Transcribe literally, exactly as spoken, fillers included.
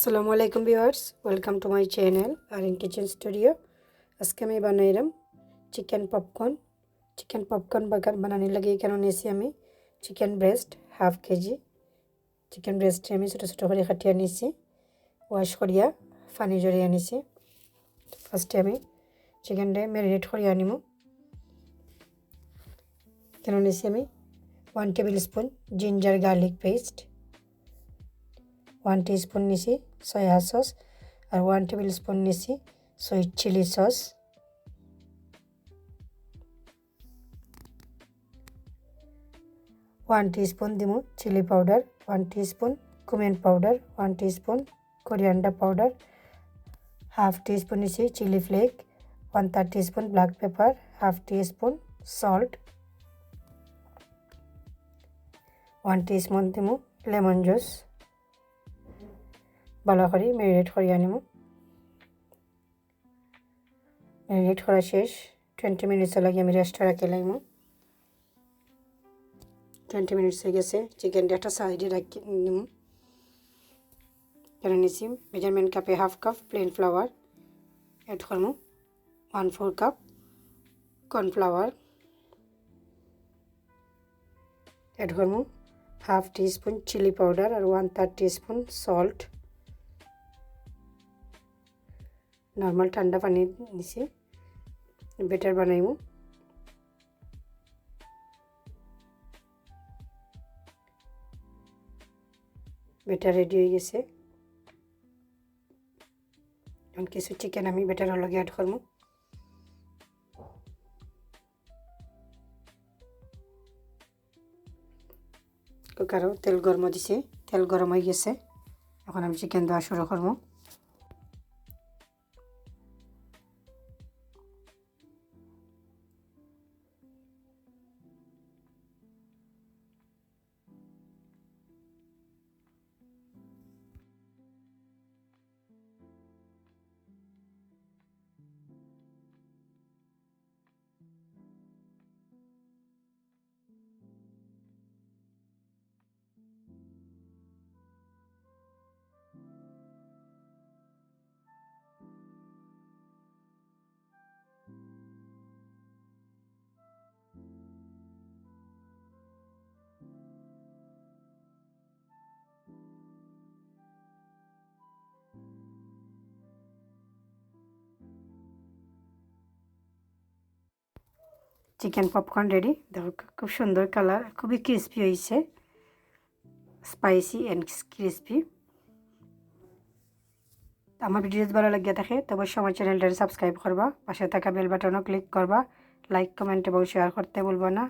আসসালামু আলাইকুম viewers, welcome to my channel R N kitchen studio. আজকে আমি বানাইলাম চিকেন পপকর্ন। চিকেন পপকর্ন বানানির লাগি এখানো নিছি আমি chicken breast half KG. Chicken ব্রেস্টে আমি ছোটো ছোটো করি কাটিয়া নিছি, ওয়াশ করিয়া পানি ঝরিয়া নিছি। ফার্স্টে আমি চিকেনটা ম্যারিনেট করিয়া নিমু। এখানো নিছি আমি one tablespoon ginger garlic paste, one teaspoon নিছি সয়া সস, আর ওয়ান টেবিল স্পুন নিছি sweet chilli sauce. One teaspoon দিমু chilli powder, one teaspoon cumin powder, one teaspoon coriander powder, half teaspoon নিছি chilli flake, one third teaspoon black pepper, half teaspoon salt, one teaspoon দিমু lemon juice. ভালা করি ম্যারিনেট করিয়া নিমু। ম্যারিনেট করা শেষ। টোয়েন্টি মিনিটসর লাগি আমি রেস্টে রাখিলাইমু। টোয়েন্টি মিনিটস অই গেছে, চিকেনটা একটা সাইডে রাখি নিমু। এখানো নিছি মেজারমেন্ট কাপে half cup plain flour, add করমু one four cup cornflour, add করমু হাফ টিস্পুন চিলি পাউডার আর one third teaspoon salt. Normal ঠান্ডা পানি নিছি, ব্যাটার বানাইমু। ব্যাটার রেডি অই গেছে। এখন কিছু চিকেন আমি ব্যাটারর লগে অ্যাড করমু। কুকারো তেল গরম দিছি, তেল গরম অই গেছে। এখন আমি চিকেন দেওয়া শুরু করমু। Chicken popcorn ready. দেখো, খুব সুন্দর কালার, খুবই ক্রিসপি অইছে, স্পাইসি অ্যান্ড ক্রিসপি। আমার ভিডিও যদি ভালা লাগিয়া থাকে, তো অবশ্যই আমার চ্যানেলটা সাবস্ক্রাইব করবা, পাশে থাকা বেল বাটনও ক্লিক করবা, লাইক, কমেন্ট এবং শেয়ার করতে ভুলবা না।